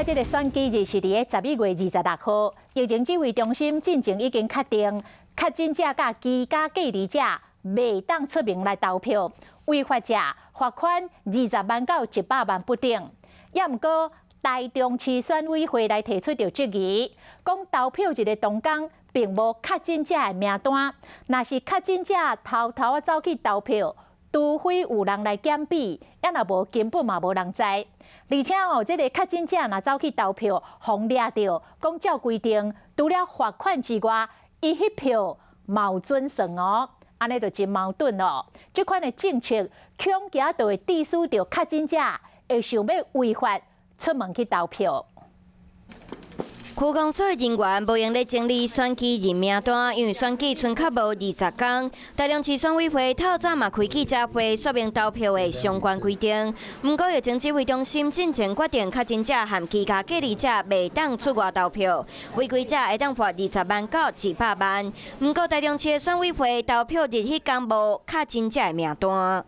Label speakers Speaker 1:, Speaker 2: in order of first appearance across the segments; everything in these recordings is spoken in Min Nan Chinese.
Speaker 1: 擺這个選舉日是佇咧11月26號，疫情指揮中心進前已經確定，確診者佮居家隔離者袂當出門來投票，違法者罰款20萬到100萬不等。也毋過，台中市選委會來提出著質疑，講投票日的當工並無確診者的名單，若是確診者偷偷仔走去投票，除非有人來檢比，抑若無根本嘛無人知。而且哦，這个確診者若走去投票，予人掠著，講照規定，除了罰款之外，伊彼票嘛有準算哦，按呢就真矛盾咯。這款的政策恐驚就會致使著確診者會想欲違法出門去投票。
Speaker 2: 區公所的人員無閒咧整理選舉人名單，因為選舉賰較無20工。台中市選委會透早嘛開記者會說明投票的相關規定。毋過疫情指揮中心進前決定，確診者和居家隔離者袂當出外投票，違規者會當罰20萬到100萬。毋過台中市的選委會投票日彼工無確診者的名單。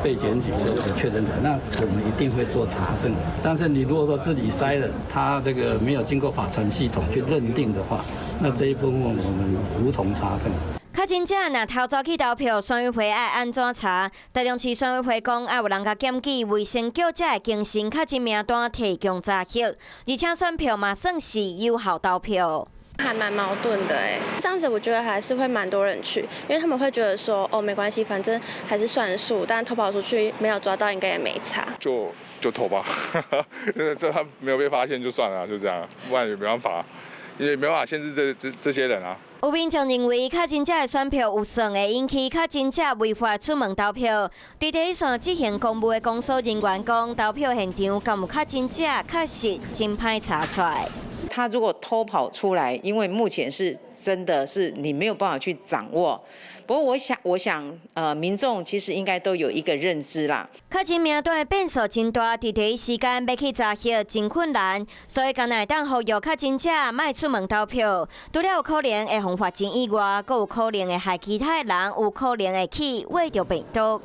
Speaker 3: 被檢舉說有確診者，那我們一定會做查證。但是你如果說自己篩了，他這個沒有經過法傳系統去認定的話，那這一部分我們無從查證。
Speaker 2: 確診者若偷走去投票，選委會愛按怎查？台中市選委會講，愛有人共檢舉，衛生局才會更新確診名單，提供查核，而且選票嘛算是有效投票。
Speaker 4: 還蠻矛盾的哎，這樣子我覺得還是會蠻多人去，因為他們會覺得說，哦，沒關係，反正還是算數，但偷跑出去沒有抓到，應該也沒差。
Speaker 5: 就投吧，這他沒有被發現就算了，就這樣，不然也沒辦法，也沒辦法限制這些人啊。
Speaker 2: 有民眾認為，確診者的選票有算會引起確診者違法出門投票。佇第一線執行公務的公所人員講，投票現場敢有確診者，確實真歹查出來。
Speaker 6: 他如果偷跑出來，因為目前是真的是你沒有辦法去掌握。不過我想，民眾其實應該都有一個認知啦。
Speaker 2: 確診名單的變數真大，佇第一時間欲去查核真困難，所以敢若會當呼籲確診者莫出門投票。除了有可能會予罰錢以外，閣有可能會害其他人，有可能會去秽著病毒。